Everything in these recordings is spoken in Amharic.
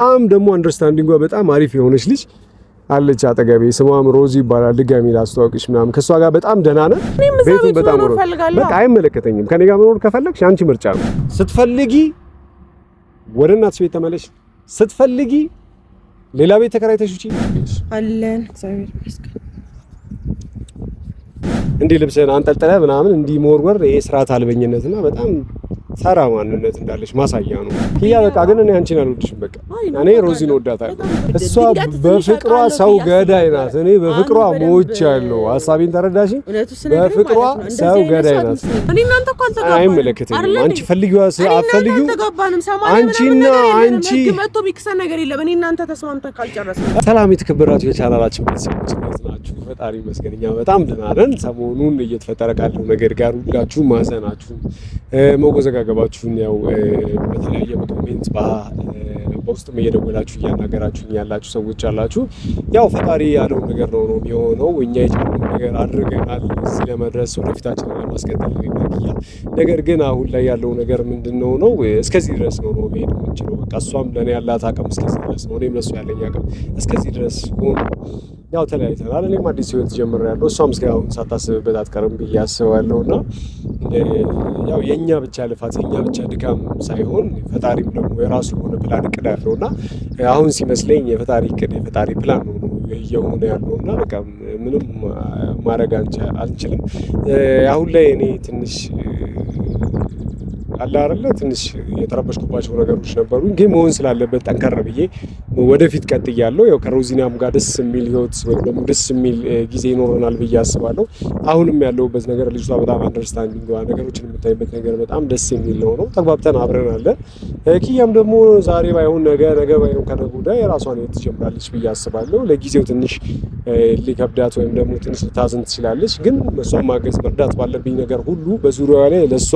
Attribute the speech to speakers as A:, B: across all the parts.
A: በጣም ደግሞ understanding ዋ በጣም አሪፍ የሆነች ልጅ አለች አጠገቤ። ስሟም ሮዚ ይባላል። ድጋሚ ላስተዋውቅሽ ምናምን። ከእሷ ጋር በጣም ደህና ነን። ቤቱን በጣም በቃ አይመለከተኝም። ከኔ ጋር መኖር ከፈለግሽ አንቺ ምርጫ ነው። ስትፈልጊ ወደ እናትሽ ቤት ተመለሽ፣ ስትፈልጊ ሌላ ቤት ተከራይተሽ ውጪ።
B: አለን እግዚአብሔር ይመስገን።
A: እንዲህ ልብስህን አንጠልጥለህ ምናምን እንዲህ መወርወር ይሄ ስርዓት አልበኝነትና በጣም ተራ ማንነት እንዳለች ማሳያ ነው። ኪያ በቃ ግን እኔ አንቺን አልወድሽም። በቃ እኔ ሮዚን ወዳታለሁ። እሷ በፍቅሯ ሰው ገዳይ ናት። እኔ በፍቅሯ ሞቻለሁ። ሀሳቤን ተረዳሽኝ? በፍቅሯ ሰው ገዳይ ናት። አይመለከተኝም። አንቺ ፈልጊው አትፈልጊው አንቺና አንቺ
B: መጥቶ ቢክሰን ነገር የለም። እኔ እናንተ ተስማምተን ካልጨረስን።
A: ሰላም የተከበራችሁ የቻናላችን ቤተሰቦች እንዴት ናችሁ? ፈጣሪ ይመስገን እኛ በጣም ደህና ነን። ሰሞኑን እየተፈጠረ ካለው ነገር ጋር ሁላችሁ ማዘናችሁን መወዘጋገባችሁን ያው በተለያየ በ comment በውስጥም እየደወላችሁ እያናገራችሁ ያላችሁ ሰዎች አላችሁ። ያው ፈጣሪ ያለው ነገር ነው ነው የሚሆነው። እኛ የቻልነው ነገር አድርገናል እዚህ ለመድረስ ወደፊታችንን ለማስቀጠል ነው። ነገር ግን አሁን ላይ ያለው ነገር ምንድነው ነው እስከዚህ ድረስ ነው ነው መሄድ የምንችለው። በቃ እሷም ለእኔ ያላት አቅም እስከዚህ ድረስ ነው፣ እኔም ለእሷ ያለኝ አቅም እስከዚህ ድረስ ሆኖ ያው ተለያይተናል። እኔም አዲስ ህይወት ጀምሬያለሁ፣ እሷም እስካሁን ሳታስብበት አትቀርም ብዬ አስባለሁ። እና ያው የእኛ ብቻ ልፋት የእኛ ብቻ ድካም ሳይሆን ፈጣሪም ደግሞ የራሱ የሆነ ፕላን እቅድ አለው እና አሁን ሲመስለኝ የፈጣሪ እቅድ የፈጣሪ ፕላን ነው እየሆነ ያለው እና በቃ ምንም ማድረግ አንችልም። አሁን ላይ እኔ ትንሽ አለ አይደለ ትንሽ የተረበሽኩባቸው ነገሮች ነበሩ፣ ግን መሆን ስላለበት ጠንከር ብዬ ወደፊት ቀጥያለሁ። ያው ከሮዚናም ጋር ደስ የሚል ህይወት ወይም ደግሞ ደስ የሚል ጊዜ ይኖረናል ብዬ አስባለሁ። አሁንም ያለሁበት ነገር ልጅቷ በጣም understanding ነገሮችን የምታይበት ነገር በጣም ደስ የሚል ነው ነው ተግባብተን አብረን አለን። ኪያም ደግሞ ዛሬ ባይሆን ነገ፣ ነገ ባይሆን ከነገ ወዲያ የራሷን ህይወት ትጀምራለች ብዬ አስባለሁ። ለጊዜው ትንሽ ሊከብዳት ወይም ደግሞ ትንሽ ልታዝን ትችላለች፣ ግን እሷን ማገዝ መርዳት ባለብኝ ነገር ሁሉ በዙሪያዋ ላይ ለእሷ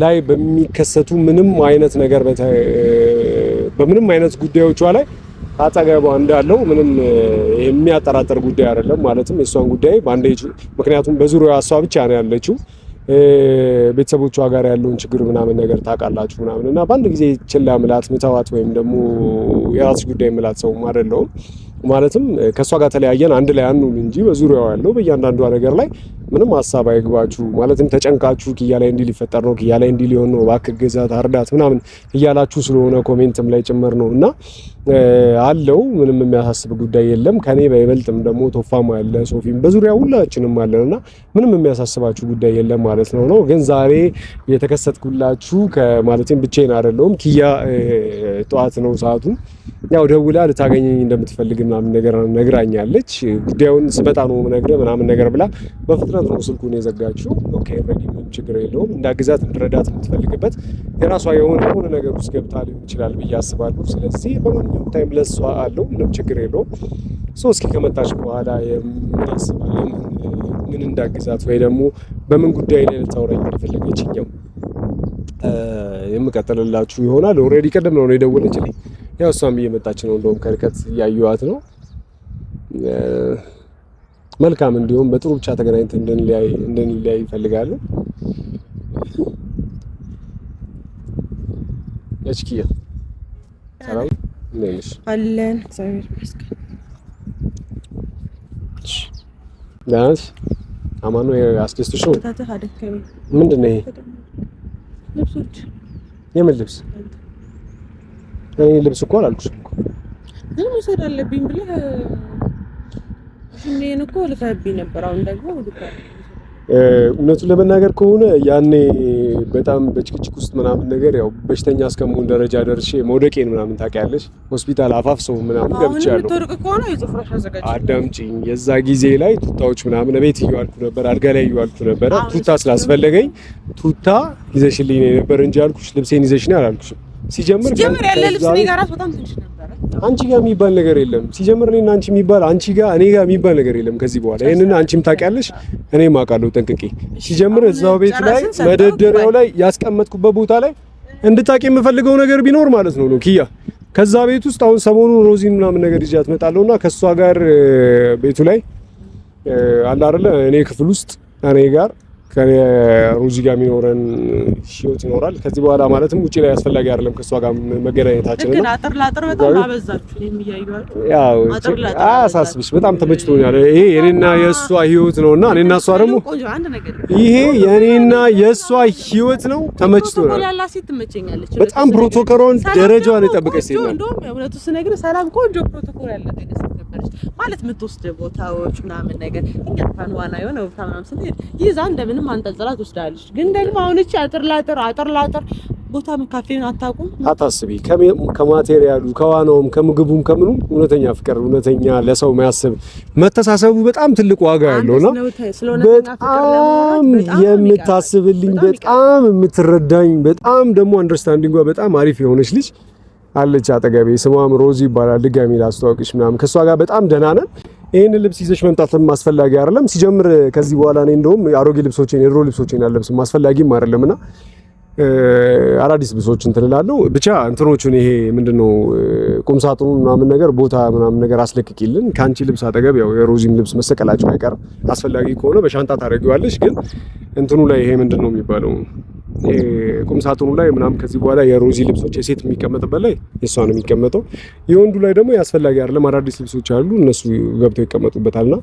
A: ላይ በሚከሰቱ ምንም አይነት ነገር በምንም አይነት ጉዳዮቿ ላይ አጠገቧ እንዳለው ምንም የሚያጠራጥር ጉዳይ አይደለም። ማለትም የእሷን ጉዳይ በአንዴ ምክንያቱም በዙሪያዋ እሷ ብቻ ነው ያለችው። ቤተሰቦቿ ጋር ያለውን ችግር ምናምን ነገር ታውቃላችሁ ምናምን እና በአንድ ጊዜ ችላ ምላት ምተዋት ወይም ደግሞ የራስሽ ጉዳይ ምላት ሰውም አይደለሁም። ማለትም ከእሷ ጋር ተለያየን አንድ ላይ አንሁን እንጂ በዙሪያው ያለው በእያንዳንዷ ነገር ላይ ምንም ሀሳብ አይግባችሁ። ማለትም ተጨንቃችሁ ኪያ ላይ እንዲህ ሊፈጠር ነው፣ ኪያ ላይ እንዲህ ሊሆን ነው፣ እባክህ ግዛት አርዳት ምናምን እያላችሁ ስለሆነ comment ም ላይ ጭምር ነው እና አለው ምንም የሚያሳስብ ጉዳይ የለም። ከኔ በይበልጥም ደግሞ ቶፋም አለ ሶፊም በዙሪያ ሁላችንም አለን እና ምንም የሚያሳስባችሁ ጉዳይ የለም ማለት ነው ነው ግን ዛሬ የተከሰትኩላችሁ ከማለትም ብቻዬን አይደለሁም። ኪያ ጠዋት ነው ሰዓቱ ያው ደውላ ልታገኘኝ እንደምትፈልግ ምናምን ነገር ነግራኛለች። ጉዳዩን ስመጣ ነው የምነግርህ ምናምን ነገር ብላ በፍጥነት ነው ስልኩን የዘጋችው። Okay ready፣ ምንም ችግር የለውም። እንዳግዛት እንድረዳት የምትፈልግበት የራሷ የሆነ የሆነ ነገር ውስጥ ገብታ ሊሆን ይችላል ብዬ አስባለሁ። ስለዚህ በማንኛውም time ለሷ አለው ምንም ችግር የለውም። So እስኪ ከመጣች በኋላ ምን አስባለሁ፣ ምን እንዳግዛት ወይ ደግሞ በምን ጉዳይ ላይ ልታወራኝ እንደፈለገች እኛው የምቀጥልላችሁ ይሆናል። Already ቅድም ነው የደወለችልኝ። ያው እሷም እየመጣች ነው፣ እንደውም ከርቀት እያየኋት ነው። መልካም እንዲሁም በጥሩ ብቻ ተገናኝተን እንድንለያይ ይፈልጋሉ። እሺ ሰላም ነሽ?
B: አለን እግዚአብሔር ይመስገን።
A: ደህና ነሽ? አማኑ አስደስቶሽ ነው? ምንድን ነው ይሄ?
B: ልብሶች።
A: የምን ልብስ? እኔ ልብስ እኮ አላልኩሽም እኮ።
B: ምን መውሰድ አለብኝ ብለህ እኔን እኮ ልከህብኝ ነበር። አሁን ደግሞ
A: እውነቱን ለመናገር ከሆነ ያኔ በጣም በጭቅጭቅ ውስጥ ምናምን ነገር ያው በሽተኛ እስከመሆን ደረጃ ደርሼ መውደቄን ምናምን ታውቂያለሽ። ሆስፒታል አፋፍ ሰው ምናምን ገብቻለሁ። አዳምጪኝ። የዛ ጊዜ ላይ ቱታዎች ምናምን ቤት እየዋልኩ ነበር፣ አልጋ ላይ እየዋልኩ ነበረ። ቱታ ስላስፈለገኝ ቱታ ይዘሽልኝ ነው የነበር እንጂ አልኩሽ፣ ልብሴን ይዘሽ ነው አላልኩሽም።
B: ሲጀምር ያለ ልብስ እኔ ጋር በጣም ትንሽ ነበር።
A: አንቺ ጋር የሚባል ነገር የለም። ሲጀምር እኔና አንቺ የሚባል አንቺ ጋር እኔ ጋር የሚባል ነገር የለም ከዚህ በኋላ። ይሄንን አንቺም ታውቂያለሽ፣ እኔም አውቃለሁ ጠንቅቄ። ሲጀምር እዛው ቤት ላይ መደርደሪያው ላይ ያስቀመጥኩበት ቦታ ላይ እንድታውቂ የምፈልገው ነገር ቢኖር ማለት ነው ነው ኪያ ከዛ ቤት ውስጥ አሁን ሰሞኑን ሮዚን ምናምን ነገር ይዣት እመጣለሁና ከእሷ ጋር ቤቱ ላይ አለ አይደለ እኔ ክፍል ውስጥ እኔ ጋር ከሮዚ ጋር የሚኖረን ህይወት ይኖራል። ከዚህ በኋላ ማለትም ውጪ ላይ አስፈላጊ አይደለም ከእሷ ጋር መገናኘታችን።
B: እና አጥር ላጥር በጣም አበዛችሁ።
A: ያው አያሳስብሽ፣ በጣም ተመችቶኛል። ይሄ የኔና የእሷ ህይወት ነውና እኔና እሷ ደግሞ ይሄ የኔና የእሷ ህይወት ነው። ተመችቶኛል። በጣም ፕሮቶኮሏን ደረጃዋን የጠበቀች ሴት ናት።
B: እንደውም እውነቱ ስነግርህ ሰላም ቆንጆ ፕሮቶኮል ያላት አይነት ሴት ነበረች። ማለት የምትወስድ ቦታዎች ምናምን ነገር እኛ እንኳን ዋና የሆነ ቦታ ምናምን ስንሄድ ይዛ እንደምንም አንጠልጥላ ትወስዳለች። ግን ደግሞ አሁን እቺ አጥር ላጥር አጥር ላጥር ቦታ ካፌን አታውቁም።
A: አታስቢ። ከ material ኡ ከዋናውም ከምግቡም ከምኑም እውነተኛ ፍቅር፣ እውነተኛ ለሰው የሚያስብ መተሳሰቡ በጣም ትልቅ ዋጋ ያለውና በጣም የምታስብልኝ፣ በጣም የምትረዳኝ፣ በጣም ደግሞ understanding ዋ በጣም አሪፍ የሆነች ልጅ አለች አጠገቤ። ስሟም ሮዚ ይባላል። ድጋሚ ላስተዋውቅሽ ምናምን። ከእሷ ጋር በጣም ደህና ነን። ይህን ልብስ ይዘሽ መምጣትም አስፈላጊ አይደለም። ሲጀምር ከዚህ በኋላ እኔ እንደውም አሮጌ ልብሶቼን የድሮ ልብሶቼን አልለብስም፣ አስፈላጊም አይደለም እና አዳዲስ ልብሶች እንትን እላለሁ። ብቻ እንትኖቹን ይሄ ምንድነው ቁም ሳጥኑን ምናምን ነገር ቦታ ምናምን ነገር አስለቅቂልን። ከአንቺ ልብስ አጠገብ ያው የሮዚም ልብስ መሰቀላቸው አይቀርም። አስፈላጊ ከሆነ በሻንጣ ታደርጊዋለሽ። ግን እንትኑ ላይ ይሄ ምንድነው የሚባለው ቁም ሳጥኑ ላይ ምናምን ከዚህ በኋላ የሮዚ ልብሶች የሴት የሚቀመጥበት ላይ የእሷ ነው የሚቀመጠው። የወንዱ ላይ ደግሞ ያስፈላጊ አይደለም። አዳዲስ ልብሶች አሉ፣ እነሱ ገብተው ይቀመጡበታልና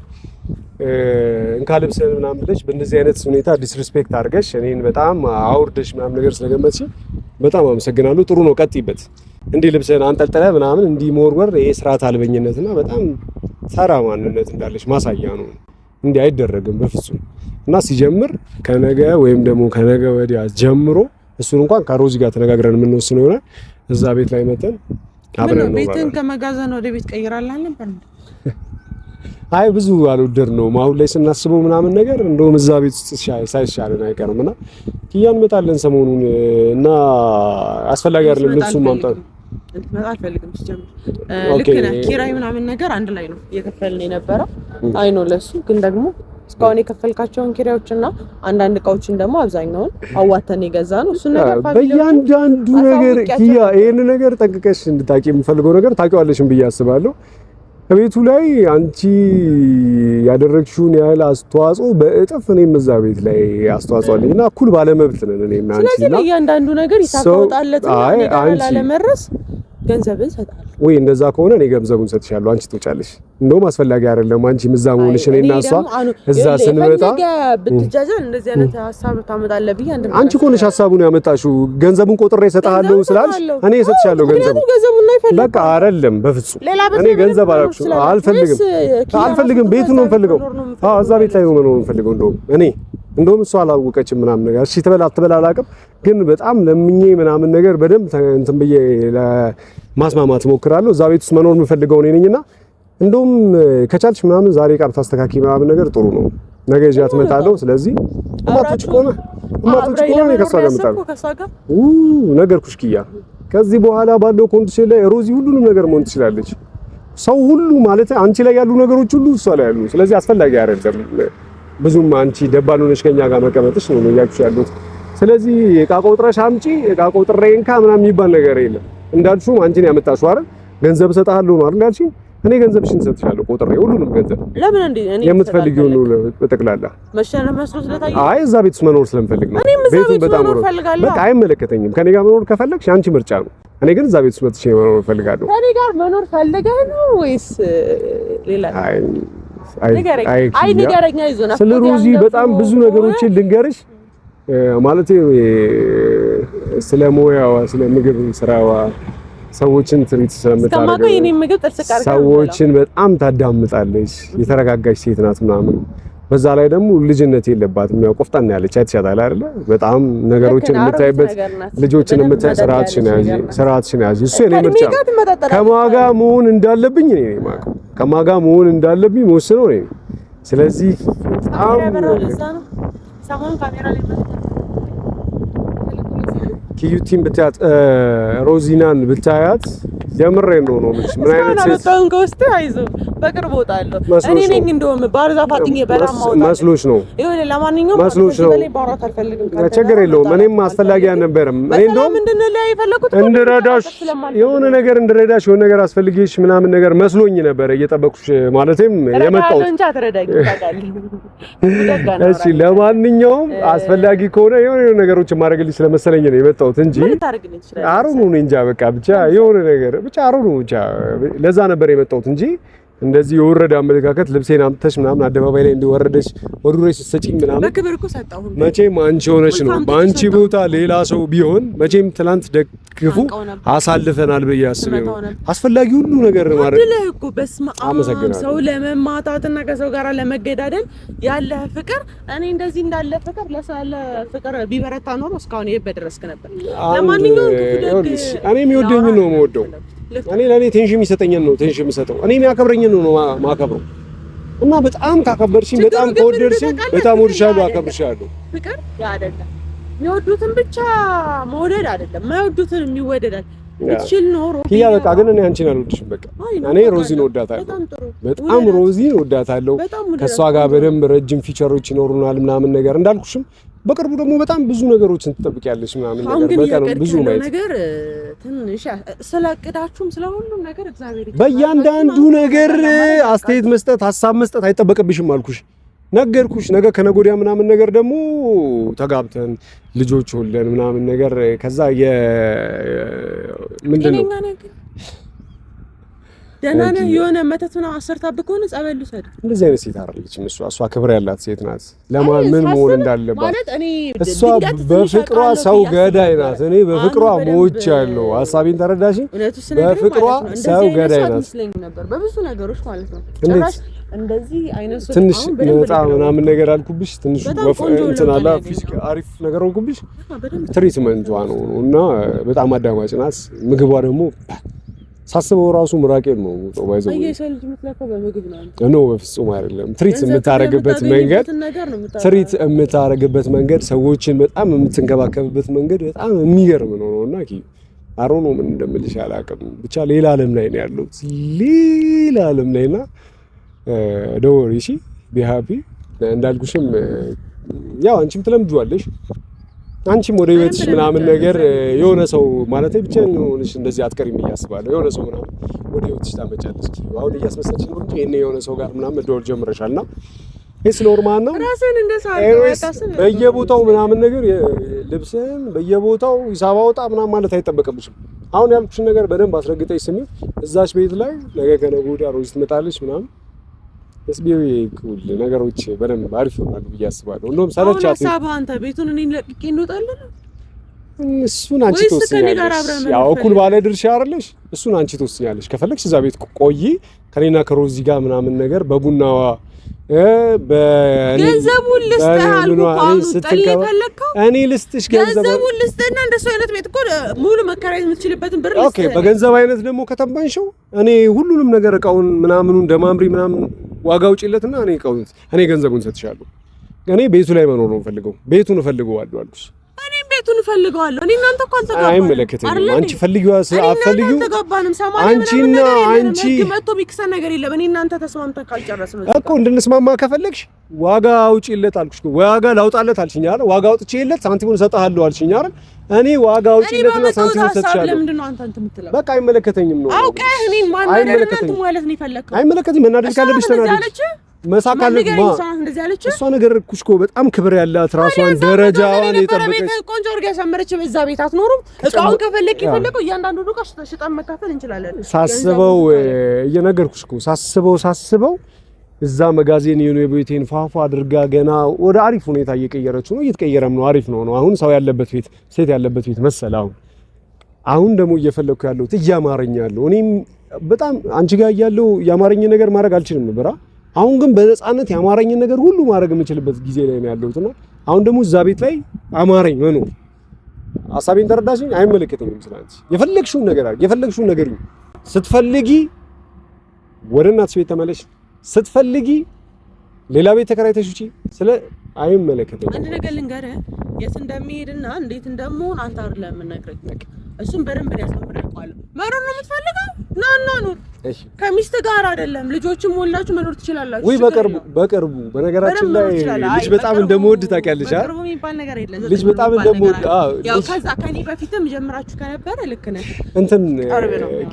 A: እንካ ልብስህን ምናምን ብለሽ በእንደዚህ አይነት ሁኔታ disrespect አድርገሽ እኔን በጣም አውርደሽ ምናምን ነገር ስለገመትሽ በጣም አመሰግናለሁ። ጥሩ ነው፣ ቀጥይበት። እንዲህ ልብስህን አንጠልጥለህ ምናምን እንዲህ መወርወር ይሄ ስርዓት አልበኝነትና በጣም ተራ ማንነት እንዳለሽ ማሳያ ነው። እንዲህ አይደረግም በፍጹም። እና ሲጀምር ከነገ ወይም ደግሞ ከነገ ወዲያ ጀምሮ እሱን እንኳን ከሮዚ ጋር ተነጋግረን የምንወስነው ይሆናል። እዛ ቤት ላይ መተን አብረን ነው።
B: ቤትን ከመጋዘን ወደ ቤት ቀይራለህ አልነበር?
A: አይ ብዙ አልወደድ ነው አሁን ላይ ስናስበው ምናምን ነገር እንደውም እዛ ቤት ውስጥ ሳይሻለን አይቀርም። እና ኪያ እንመጣለን ሰሞኑን እና አስፈላጊ አይደለም ልብሱን ማምጣት
B: እንድትመጣ አልፈልግም። ሲጀምር ልክ ነህ። ኪራይ ምናምን ነገር አንድ ላይ ነው እየከፈልን የነበረው። አይ ነው ለሱ ግን ደግሞ እስካሁን የከፈልካቸውን ኪራዮች እና አንዳንድ እቃዎችን ደግሞ አብዛኛውን አዋተን የገዛ ነው። እሱን ነገር
A: በእያንዳንዱ ነገር ኪያ፣ ይሄን ነገር ጠንቅቀሽ እንድታቂ የምፈልገው ነገር ታውቂዋለሽም ብዬ አስባለሁ። ቤቱ ላይ አንቺ ያደረግሽውን ያህል አስተዋጽኦ በእጥፍ እኔም እዛ ቤት ላይ አስተዋጽኦ አለኝ እና እኩል ባለመብት ነን እኔና አንቺ።
B: ስለዚህ ለእያንዳንዱ ነገር ሂሳብ ታወጣለትና እኔ ጋር ላለመድረስ ገንዘብን እሰጥሃለሁ
A: ወይ? እንደዛ ከሆነ እኔ ገንዘቡን ሰጥሻለሁ፣ አንቺ ትወጫለሽ። እንደውም አስፈላጊ አይደለም አንቺ እዛ መሆንሽ። እኔና እሷ እዛ ስንመጣ
B: ብትጃጃል እንደዚህ አይነት ሀሳብ ታመጣለህ ብዬ
A: አንቺ እኮ ነሽ ሀሳቡን ያመጣሽው። ገንዘቡን ቆጥሬ እሰጥሃለሁ ስላልሽ እኔ እሰጥሻለሁ ገንዘቡን። በቃ አይደለም፣ በፍጹም እኔ ገንዘብ አላልኩሽም። አልፈልግም፣ አልፈልግም። ቤቱን ነው የምፈልገው። አዎ እዛ ቤት ላይ ነው መኖር የምፈልገው። እንደውም እኔ እንደውም እሷ አላወቀችም ምናምን ነገር እሺ ትበላ አትበላ አላውቅም፣ ግን በጣም ለምኜ ምናምን ነገር በደንብ እንትን ብዬ ለማስማማት እሞክራለሁ። እዛ ቤት ውስጥ መኖር የምፈልገው እኔ ነኝና እንደውም ከቻልሽ ምናምን ዛሬ ዕቃ ብታስተካክዪ ምናምን ነገር ጥሩ ነው። ነገ ይዣት እመጣለሁ። ስለዚህ እማትወጪ ከሆነ እማትወጪ ከሆነ ከእሷ ጋር እመጣለሁ። ነገርኩሽ ኪያ፣ ከዚህ በኋላ ባለው condition ላይ ሮዚ ሁሉንም ነገር መሆን ትችላለች። ሰው ሁሉ ማለት አንቺ ላይ ያሉ ነገሮች ሁሉ እሷ ላይ ያሉ። ስለዚህ አስፈላጊ አይደለም ብዙም አንቺ ደባል ሆነሽ ከኛ ጋር መቀመጥሽ ነው እያልኩሽ ያሉት። ስለዚህ ዕቃ ቆጥረሽ አምጪ፣ ዕቃ ቆጥሬ እንካ ምናምን የሚባል ነገር የለም። እንዳልሽውም አንቺን ያመጣሽው አይደል? ገንዘብ እሰጥሃለሁ ነው አይደል ያልሽኝ? እኔ ገንዘብሽን እሰጥሻለሁ ቆጥሬ፣ ሁሉንም ገንዘብ
B: ለምን እንዴ እኔ
A: የምትፈልጊውን ነው በጠቅላላ።
B: መሸነፍ መስሎ ስለታየኝ፣
A: አይ እዛ ቤት ውስጥ መኖር ስለምፈልግ ነው።
B: ቤቱን በጣም እፈልጋለሁ።
A: በቃ አይመለከተኝም። ከኔ ጋር መኖር ከፈለግሽ አንቺ ምርጫ ነው። እኔ ግን እዛ ቤት ውስጥ መጥቼ መኖር እፈልጋለሁ።
B: ከኔ ጋር መኖር ፈልገህ ነው ወይስ ሌላ? አይ ንገረኝ። አይዞህ
A: ስለ ሮዚ በጣም ብዙ ነገሮችን ልንገርሽ ማለት ስለ ሙያዋ፣ ስለ ምግብ ስራዋ፣ ሰዎችን treat ስለምታደርገው ሰዎችን በጣም ታዳምጣለች። የተረጋጋች ሴት ናት ምናምን። በዛ ላይ ደግሞ ልጅነት የለባትም። ያው ቆፍጠን ያለች አይተሻታል አይደለ? በጣም ነገሮችን የምታይበት ልጆችን የምታይ ስርዓትሽን ያዢ፣ ስርዓትሽን ያዢ። እሱ የኔ ምርጫ ነው። ከማጋ መሆን እንዳለብኝ እኔ ነኝ የማውቀው። ከማጋ መሆን እንዳለብኝ መወስነው እኔ ነኝ። ስለዚህ በጣም ኪዩቲን ብታያት ሮዚናን ብታያት የምሬን ነው ነው የምልሽ። ምን አይነት ሴት
B: ከውስጥ አይዞህ በቅርብ እወጣለሁ። እኔ ነኝ እንደውም ባህር ዛፍ አጥኜ በረሃ ማውጣት
A: መስሎሽ ነው።
B: ይኸውልህ፣ ለማንኛውም
A: መስሎሽ ነው።
B: ማውራት አልፈልግም።
A: ችግር የለውም። እኔም አስፈላጊ አልነበረም። እኔ እንደውም
B: እንድንለያይ የፈለኩት
A: እንድረዳሽ የሆነ ነገር እንድረዳሽ የሆነ ነገር አስፈልጌሽ ምናምን ነገር መስሎኝ ነበረ እየጠበኩሽ ማለትም የመጣሁት። እሺ፣ ለማንኛውም አስፈላጊ ከሆነ የሆነ ነገሮች ማድረግልሽ ስለመሰለኝ ነው የመጣሁት እንጂ አሮኑ እኔ እንጃ በቃ ብቻ የሆነ ነገር ብቻ አሮኑ ብቻ ለዛ ነበር የመጣሁት እንጂ እንደዚህ የወረደ አመለካከት ልብሴን አምጥተሽ ምናምን አደባባይ ላይ እንዲወረደሽ ወርውረሽ ስትሰጪኝ ምናምን
B: በክብር እኮ ሰጣሁ።
A: መቼም አንቺ ሆነሽ ነው። በአንቺ ቦታ ሌላ ሰው ቢሆን መቼም ትላንት ደግፉ አሳልፈናል ብዬ አስቤ ነው። አስፈላጊ ሁሉ ነገር ማድረግ
B: አድለህ እኮ በስመ አብ ሰው ለመማታትና ከሰው ጋር ለመገዳደል ያለህ ፍቅር እኔ እንደዚህ እንዳለ ፍቅር ለሰው ያለ ፍቅር ቢበረታ ኖሮ እስካሁን የት በደረስክ ነበር። ለማንኛውም
A: እኔ የሚወደኝን ነው የምወደው። እኔ ለእኔ tension የሚሰጠኝን ነው tension የሚሰጠው። እኔ የሚያከብረኝን ነው ማከብረው። እና በጣም ካከበርሽኝ፣ በጣም ከወደድሽኝ፣ በጣም ወድሻለሁ፣ አከብርሻለሁ።
B: ፍቅር ያ አይደለም። የሚወዱትን ብቻ መውደድ አይደለም፣ የማይወዱትን የሚወደዳል። ብትችል ኖሮ
A: ኪያ በቃ ግን እኔ አንቺን አልወድሽም። በቃ እኔ ሮዚን ወዳታለሁ፣ በጣም ሮዚን ወዳታለሁ። ከእሷ ጋር በደንብ ረጅም future ኦች ይኖሩናል ምናምን ነገር እንዳልኩሽም በቅርቡ ደግሞ በጣም ብዙ ነገሮችን ትጠብቂያለሽ ምናምን ነገር በቃ ብዙ ማየት
B: ነገር ትንሽ ስለቅዳችሁም ስለሁሉም ነገር እግዚአብሔር
A: በእያንዳንዱ ነገር አስተያየት መስጠት ሀሳብ መስጠት አይጠበቅብሽም አልኩሽ፣ ነገርኩሽ። ነገ ከነገ ወዲያ ምናምን ነገር ደግሞ ተጋብተን ልጆች ወልደን ምናምን ነገር ከዛ ምንድን ነው
B: ደህና ነህ? የሆነ መተት ምናምን አሰርታብህ ከሆነ ጸበል ልውሰድ።
A: እንደዚህ አይነት ሴት አይደለችም እሷ። እሷ ክብር ያላት ሴት ናት። ለማን ምን መሆን እንዳለባት እሷ በፍቅሯ ሰው ገዳይ ናት። እኔ በፍቅሯ ሞቻለሁ። ሀሳቤን ተረዳሽኝ? በፍቅሯ ሰው ገዳይ ናት
B: ነበር በብዙ ነገሮች ማለት ነው። ጭራሽ እንደዚህ አይነት ሰው
A: ትንሽ ነፃ ምናምን ነገር አልኩብሽ። ትንሽ እንትን አላ physical አሪፍ ነገር ሆንኩብሽ። treatment ዋ ነው እና በጣም አዳማጭ ናት። ምግቧ ደግሞ ሳስበው ራሱ ምራቄን ነው የምወጣው። ባይዘው ነው በፍጹም አይደለም። treat የምታረግበት መንገድ treat የምታረግበት መንገድ ሰዎችን በጣም የምትንከባከብበት መንገድ በጣም የሚገርም ነው ነውና ኪ አሮ ነው ምን እንደምልሽ አላውቅም። ብቻ ሌላ ዓለም ላይ ነው ያለው፣ ሌላ ዓለም ላይና don't worry እሺ፣ be happy እንዳልኩሽም ያው አንቺም ትለምጂዋለሽ አንቺም ወደ ህይወትሽ ምናምን ነገር የሆነ ሰው ማለት ብቻ ሆነሽ እንደዚህ አትቀሪም ብዬ አስባለሁ። የሆነ ሰው ምናምን ወደ ህይወትሽ ታመጫለሽ። አሁን እያስመሰልሽ ነው እንጂ ይሄኔ የሆነ ሰው ጋር ምናምን መደወል ጀምረሻል እና it's normal ነው። በየቦታው ምናምን ነገር ልብስህን በየቦታው ሂሳብ አውጣ ምናምን ማለት አይጠበቅብሽም። አሁን ያልኩሽን ነገር በደንብ አስረግጠሽ ስሚ። እዛች ቤት ላይ ነገ ከነገ ወዲያ ሮዚ ትመጣለች ምናምን ስቢዊ cool ነገሮች በደንብ አሪፍ ይሆናሉ ብዬ አስባለሁ። እንደውም ሰለቻት።
B: አንተ ቤቱን እኔ ለቅቄ እንወጣለን።
A: እሱን አንቺ ትወስኛለሽ። ያው እኩል ባለ ድርሻ አይደለሽ? እሱን አንቺ ትወስኛለሽ። ከፈለግሽ እዛ ቤት ቆይ ከኔና ከሮዚ ጋር ምናምን ነገር በቡናዋ
B: ገንዘቡን ልስጥህ አልኩህ እኮ አሁን ጠል የፈለግከው
A: እኔ ልስጥሽ
B: ገንዘቡን ልስጥህና እንደሱ አይነት ቤት እኮ ሙሉ መከራየት የምትችልበትን ብር ልስጥህ።
A: okay፣ በገንዘብ አይነት ደግሞ ከተባንሽው እኔ ሁሉንም ነገር እቃውን ምናምኑን ደማምሪ ምናምን ዋጋ አውጪለትና እኔ እቃውን እኔ ገንዘቡን ሰጥሻለሁ። እኔ ቤቱ ላይ መኖር ነው የምፈልገው። ቤቱን እፈልገዋለሁ አልኩሽ።
B: እኔም ቤቱን እፈልገዋለሁ። እኔ እናንተ እኮ አልተጋባንም።
A: አይመለከተኝም። አንቺ ፈልጊው አትፈልጊው
B: አልተጋባንም።
A: አንቺና አንቺ
B: መጥቶ የሚክሰን ነገር የለም። እኔ እናንተ ተስማምተን ካልጨረስን
A: እኮ እንድንስማማ ከፈለግሽ ዋጋ አውጪለት አልኩሽ። ዋጋ ላውጣለት አልሽኝ አይደል? ዋጋ አውጥቼለት ሳንቲሙን እሰጥሃለሁ አልሽኝ አይደል? እኔ ዋጋ አውጪለትና ሳንቲሙን እሰጥሻለሁ።
B: ለምንድን ነው አንተ እንትን የምትለው?
A: በቃ አይመለከተኝም ነው
B: አውቀህ እኔን ማናደድ እና ማለት ነው የፈለግከው።
A: አይመለከተኝም። መናደድ ካለብሽ ተናደድ። መሳቅ አለብሽ። እሷ ነገር እኮ በጣም ክብር ያላት ራሷን ደረጃዋን የጠበቀች
B: ቆንጆ አድርጋ ያሳመረች በዛ ቤት አትኖሩም። እቃውን ከፈለክ የፈለከው እያንዳንዱ ዕቃ ሽጠን መካፈል እንችላለን።
A: ሳስበው እየነገርኩሽ እኮ ሳስበው እዛ መጋዘን የሆነ የቤቴን ፏፏ አድርጋ ገና ወደ አሪፍ ሁኔታ እየቀየረችው ነው። እየተቀየረም ነው። አሪፍ ነው ነው አሁን ሰው ያለበት ቤት ሴት ያለበት ቤት መሰለ። አሁን ደግሞ እየፈለኩ ያለሁት እያማረኝ ያለው እኔም በጣም አንቺ ጋር እያለሁ ያማረኝ ነገር ማድረግ አልችልም ነበር። አሁን ግን በነፃነት ያማረኝ ነገር ሁሉ ማድረግ የምችልበት ጊዜ ላይ ነው ያለሁት እና አሁን ደግሞ እዛ ቤት ላይ አማረኝ መኖር። ሀሳቤን ተረዳሽኝ? አይመለከተኝም ስላንቺ። የፈለግሽውን ነገር አድርጊ፣ የፈለግሽውን ነገር ይሁን። ስትፈልጊ ወደ እናትሽ ቤት ተመለሽ፣ ስትፈልጊ ሌላ ቤት ተከራይተሽ ውጪ። ስለ አይመለከተኝም።
B: አንድ ነገር ልንገርህ፣ የት እንደሚሄድና እንዴት እንደምሆን አንተ አይደለም የምነግረኝ። እሱም በደንብ ያሳምረዋል። መኖር ነው የምትፈልገው? ና እና ኑር። ከሚስት ጋር አይደለም ልጆችም ወልዳችሁ መኖር ትችላላችሁ።
A: ወይ በቅርቡ በቅርቡ በነገራችን ላይ ልጅ በጣም እንደምወድ ታውቂያለሽ።
B: በቅርቡ የሚባል ነገር የለም።
A: ልጅ በጣም እንደምወድ አዎ።
B: ያው ከዛ ከኔ በፊትም ጀምራችሁ ከነበረ ልክ ነህ።
A: እንትን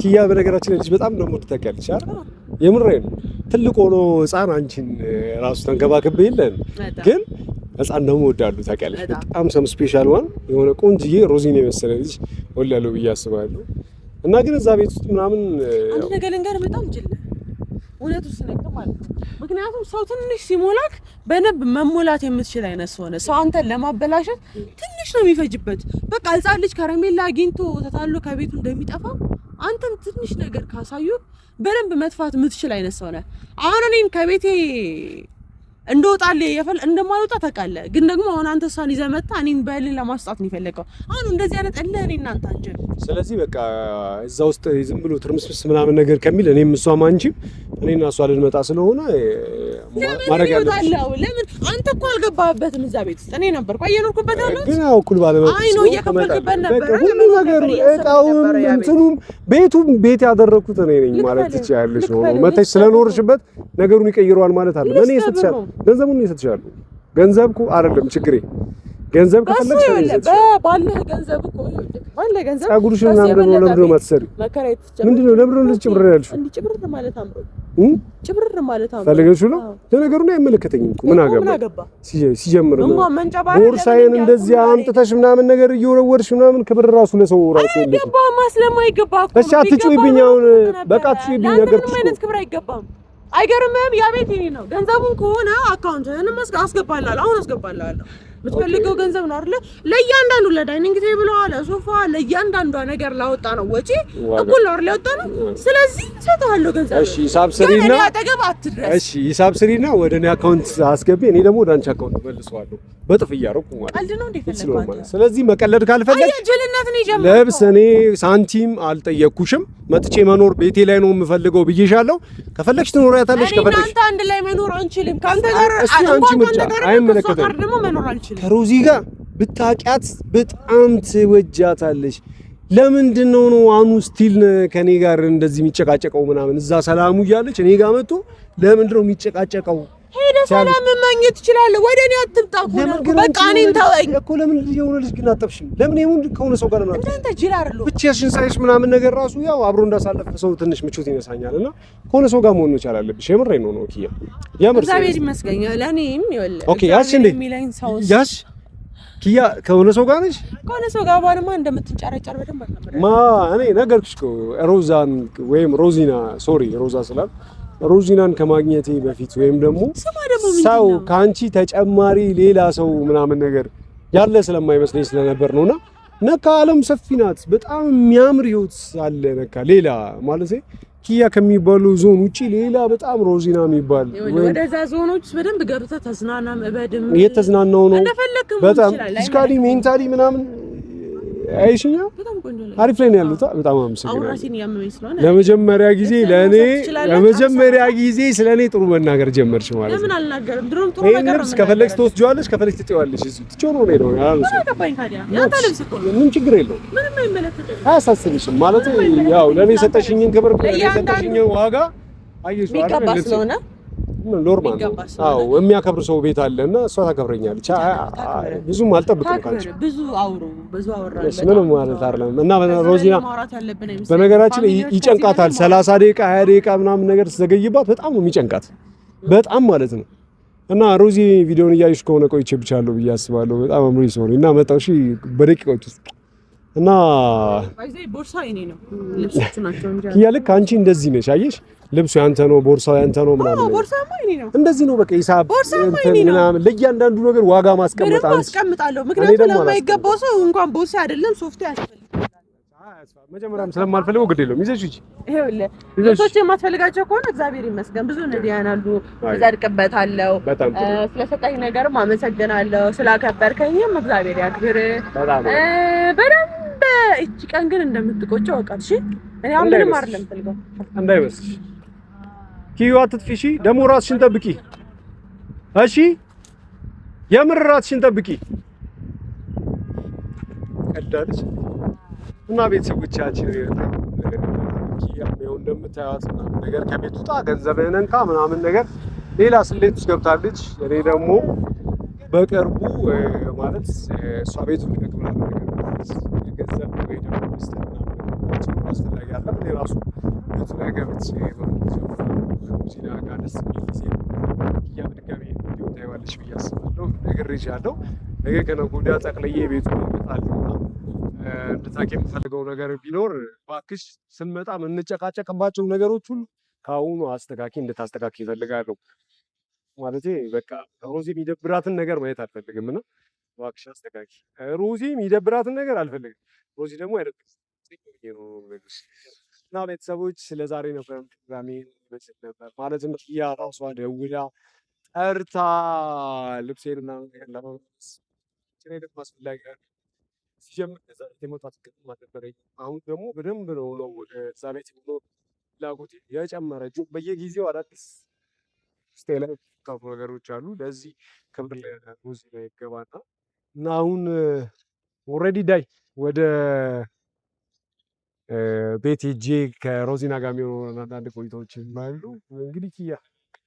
A: ኪያ በነገራችን ላይ ልጅ በጣም እንደምወድ ታውቂያለሽ አይደል? የምሬን ነው። ትልቅ ሆኖ ሕፃን አንቺን ራሱ ተንከባክቤ የለን ግን ህፃን ደግሞ እወዳለሁ ታውቂያለሽ። በጣም some special one የሆነ ቆንጅዬ ሮዚን የመሰለ ልጅ ወልዳለሁ ብዬ አስባለሁ። እና ግን እዛ ቤት ውስጥ ምናምን
B: አንድ ነገር ልንገርህ፣ በጣም ጅል ነህ፣ እውነቱ ስነግርህ ማለት ነው። ምክንያቱም ሰው ትንሽ ሲሞላክ በነብ መሞላት የምትችል አይነት ሰው ነህ። ሰው አንተን ለማበላሸት ትንሽ ነው የሚፈጅበት። በቃ ህፃን ልጅ ከረሜላ አግኝቶ ተታሎ ከቤቱ እንደሚጠፋ አንተም ትንሽ ነገር ካሳዩ በደንብ መጥፋት የምትችል አይነት ሰው ነህ። አሁን እኔን ከቤቴ እንደወጣልህ እንደማልወጣ ታውቃለህ። ግን ደግሞ አሁን አንተ እሷን ይዘህ መጣህ እኔን በእልህ ለማስጣት ነው የፈለገው። አሁን እንደዚህ አይነት እልህ እኔ እናንተ አንችልም።
A: ስለዚህ በቃ እዛ ውስጥ ዝም ብሎ ትርምስምስ ምናምን ነገር ከሚል እኔም እሷም አንቺም እኔና እሷ ልንመጣ ስለሆነ ማድረግ ያለብሽ
B: ለምን አንተ እኮ አልገባህበትም እዛ ቤት ውስጥ እኔ ነበርኩ እየኖርኩበት ያለሁት።
A: ግን ያው እኩል ባለመብት
B: አይ ነው እየከፈልክበት ነበር።
A: ሁሉ ነገሩ እቃውም እንትኑም ቤቱም ቤት ያደረኩት እኔ ነኝ ማለት ትችያለሽ። ነው መተሽ ስለኖርሽበት ነገሩን ይቀይረዋል ማለት አለ። እኔ እሰጥሻለሁ፣ ገንዘቡን እኔ እሰጥሻለሁ። ገንዘብ እኮ አይደለም ችግሬ። ገንዘብ ከፈለግሽ
B: ባለህ ገንዘብ እኮ ባለህ ገንዘብ
A: ፀጉርሽን ምናምን ደግሞ ለምንድን ነው የማትሰሪው? ምንድን ነው ለምንድን ነው እንደዚህ ጭብርር ያልሽው?
B: እንዲህ ጭብርር ማለት አምሮ ጭብርር ማለት አምሮ
A: ፈልገሽው ነው። ለነገሩ ነው አይመለከተኝም እኮ ምን አገባ ሲጀምር ቦርሳዬን እንደዚህ አምጥተሽ ምናምን ነገር እየወረወርሽ ምናምን ክብር ራሱ ለሰው ራሱ
B: አይገባም። ስለማይገባ እኮ
A: እሺ፣ አትጩይብኝ። አሁን በቃ አትጩይብኝ። ነገርኩሽ
B: እኮ ምንም ክብር አይገባም። አይገርምህም? ያ ቤት የእኔ ነው። ገንዘቡን ከሆነ account ህንም አስገባልሃለሁ። አሁን አስገባልሃለሁ። የምትፈልገው ገንዘብ ነው አይደለ? ለእያንዳንዱ ለ dining table ሏ፣ ለሶፋ፣ ለእያንዳንዷ ነገር ላወጣ ነው ወጪ እኩል ነው አይደል? ያወጣ ነው። ስለዚህ እሰጥሃለሁ ገንዘብ።
A: እሺ፣ ሂሳብ ስሪና
B: አጠገብ አትድረስ።
A: እሺ፣ ሂሳብ ስሪና ወደ እኔ account አስገቢ፣ እኔ ደግሞ ወደ አንቺ account መልሰዋለሁ። በጥፍ እያደረኩ ማለት
B: ቀልድ ነው እንዴ? ፈለግኩ።
A: ስለዚህ መቀለድ ካልፈለግሽ
B: ጅልነት ነው የጀመረው።
A: ልብስ እኔ ሳንቲም አልጠየቅኩሽም። መጥቼ መኖር ቤቴ ላይ ነው የምፈልገው ብዬሻለሁ። ከፈለግሽ ትኖሪያታለሽ፣ ከፈለግሽ
B: እናንተ አንድ ላይ መኖር አንችልም። ካንተ ጋር
A: እስቲ አንቺ ምርጫ አይመለከተኝም።
B: ደግሞ መኖር አልችልም።
A: ከሮዚ ጋር ብታውቂያት በጣም ትወጃታለሽ። ለምንድን ነው ነው አኑ still ከኔ ጋር እንደዚህ የሚጨቃጨቀው ምናምን? እዛ ሰላሙ እያለች እኔ ጋር መጥቶ ለምንድን ነው የሚጨቃጨቀው?
B: ሄደህ ሰላም ማግኘት ትችላለህ። ወደ እኔ አትምጣ እኮ በቃ እኔን ተወኝ
A: እኮ። ለምን የሆነ ልጅ ግን አጠብሽም? ለምን የሆነ ከሆነ ሰው ጋር ለምን
B: እናንተ ጅል አይደለሁም።
A: ብቻሽን ሳይሽ ምናምን ነገር ራሱ ያው አብሮ እንዳሳለፈ ሰው ትንሽ ምቾት ይነሳኛል። እና ከሆነ ሰው ጋር መሆን መቻል አለብሽ። የምሬን ነው ነው ኪያ፣ የምር
B: እግዚአብሔር ይመስገን። ለእኔም ይኸውልህ
A: okay፣ ያሽ እንዴ ያሽ ኪያ ከሆነ ሰው ጋር ነሽ?
B: ከሆነ ሰው ጋር ባንማ እንደምትንጨረጨር በደንብ አልነበረ
A: ማ እኔ ነገርኩሽ እኮ ሮዛን ወይም ሮዚና፣ sorry ሮዛ ስላል ሮዚናን ከማግኘቴ በፊት ወይም ደግሞ ሰው ከአንቺ ተጨማሪ ሌላ ሰው ምናምን ነገር ያለ ስለማይመስለኝ ስለነበር ነውና ነካ ዓለም ሰፊ ናት። በጣም የሚያምር ህይወት አለ። ነካ ሌላ ማለት ኪያ ከሚባሉ ዞን ውጪ ሌላ በጣም ሮዚና የሚባል
B: ወደዛ ዞኖች በደንብ ገብተህ ተዝናናም እበድም
A: እየተዝናናው ነው። በጣም physically mentally ምናምን አይሽኛ አሪፍ ላይ ነው ያሉት። በጣም አመሰግናለሁ። ለመጀመሪያ ጊዜ ለኔ ለመጀመሪያ ጊዜ ስለኔ ጥሩ መናገር ጀመርሽ ማለት ነው።
B: ለምን አልናገርም? ድሮም ጥሩ ነገር
A: ነው። ልብስ ከፈለግሽ ትወስጂዋለሽ፣ ከፈለግሽ ትጥይዋለሽ። እዚሁ ትቼው ነው የምሄደው። ምንም ችግር የለውም። አያሳስብሽም ማለት ያው ለኔ የሰጠሽኝን ክብር ለኔ የሰጠሽኝን ዋጋ አየሽ
B: አይደል? ስለሆነ
A: normal ነው። አዎ የሚያከብር ሰው ቤት አለ እና እሷ ታከብረኛለች። ብዙም አልጠብቅም ካንቺ
B: ብዙ አውሩ ብዙ አወራን
A: ምንም ማለት አይደለም። እና ሮዚና በነገራችን ላይ ይጨንቃታል። 30 ደቂቃ 20 ደቂቃ ምናምን ነገር ስትዘገይባት በጣም ነው የሚጨንቃት፣ በጣም ማለት ነው። እና ሮዚ ቪዲዮን እያየሽ ከሆነ ቆይቼ ብቻለሁ ብዬ አስባለሁ። በጣም አምሪ sorry እና መጣሁ እሺ፣ በደቂቃዎች ውስጥ እና ኪያ ልክ አንቺ እንደዚህ ነሽ አየሽ ልብሱ ያንተ ነው፣ ቦርሳው ያንተ ነው ምናምን እንደዚህ ነው። በቃ ሂሳብ ምናምን ለእያንዳንዱ ነገር ዋጋ ማስቀመጥ
B: አስቀምጣለሁ። ምክንያቱም ለማይገባው ሰው እንኳን ቦርሳ አይደለም ሶፍት ያስፈልጋል።
A: መጀመሪያም ስለማልፈልገው ግድ የለውም ይዘሽ ሂጂ።
B: ይኸውልህ ልብሶች የማትፈልጋቸው ከሆነ እግዚአብሔር ይመስገን ብዙ ነዲያን አሉ፣ እጸድቅበታለሁ። ስለሰጠኝ ነገርም አመሰግናለሁ። ስላከበርከኝም እግዚአብሔር ያክብር። በደንብ እቺ ቀን ግን እንደምትቆጨው አውቃለሁ። እሺ እኔ አሁን ምንም አይደለም ፈልገው
A: እንዳይመስልሽ ኪዩ አትጥፊ። እሺ ደግሞ ራስሽን ጠብቂ። እሺ የምር ራስሽን ጠብቂ። ቀዳለች እና ቤተሰቦቻችን በጣም ኪያም ይኸው እንደምታዩት ምናምን ነገር ከቤት ውጣ፣ ገንዘብህን እንካ ምናምን ነገር ሌላ ስሌት ውስጥ ገብታለች። እኔ ደግሞ በቅርቡ ማለት እሷ ቤቱን ልቀቅ ምናምን ነገር ገንዘብ ወይ ደግሞ ሚስት ምናምን ነገር አስፈላጊ አይደለም። እኔ ራሱ ቤቱ ላይ ገብቼ ሮዚና ጋር ደስ የሚል ጊዜ ኪያ በድጋሚ ቪዲዮ ታይዋለች ብዬ አስባለሁ። ነግሬሻለሁ። ነገ ከነገ ወዲያ ጠቅልዬ ቤቱ እመጣለሁ እና እንድታውቂ የምፈልገው ነገር ቢኖር እባክሽ ስንመጣ የምንጨቃጨቅባቸው ነገሮች ሁሉ ከአሁኑ አስተካኪ እንድታስተካኪ እፈልጋለሁ። ማለቴ በቃ ሮዚ የሚደብራትን ነገር ማየት አልፈልግም እና እባክሽ አስተካኪ። ሮዚ የሚደብራትን ነገር አልፈልግም። ሮዚ ደግሞ አይደብርም እና ቤተሰቦች ስለዛሬ ነበር ፕሮግራሜ ይመስል ነበር። ማለትም ኪያ ራሷ ደውላ ጠርታ ልብሴን ምናምን ነገር ለመመለስ እኔ ደግሞ አስፈላጊ ሲጀምር ከዛ ቤት የመውጣት እቅድም አልነበረኝም። አሁን ደግሞ በደንብ ነው እዛ ቤት የመኖር ፍላጎቴ የጨመረ፣ በየጊዜው አዳዲስ ውስጤ ላይ የሚፈጠሩ ነገሮች አሉ። ለዚህ ክብር ለሮዚ ነው ይገባና እና አሁን already ዳይ ወደ ቤት ሄጄ ከሮዚና ጋር የሚሆኑ አንዳንድ ቆይታዎች አሉ። እንግዲህ ኪያ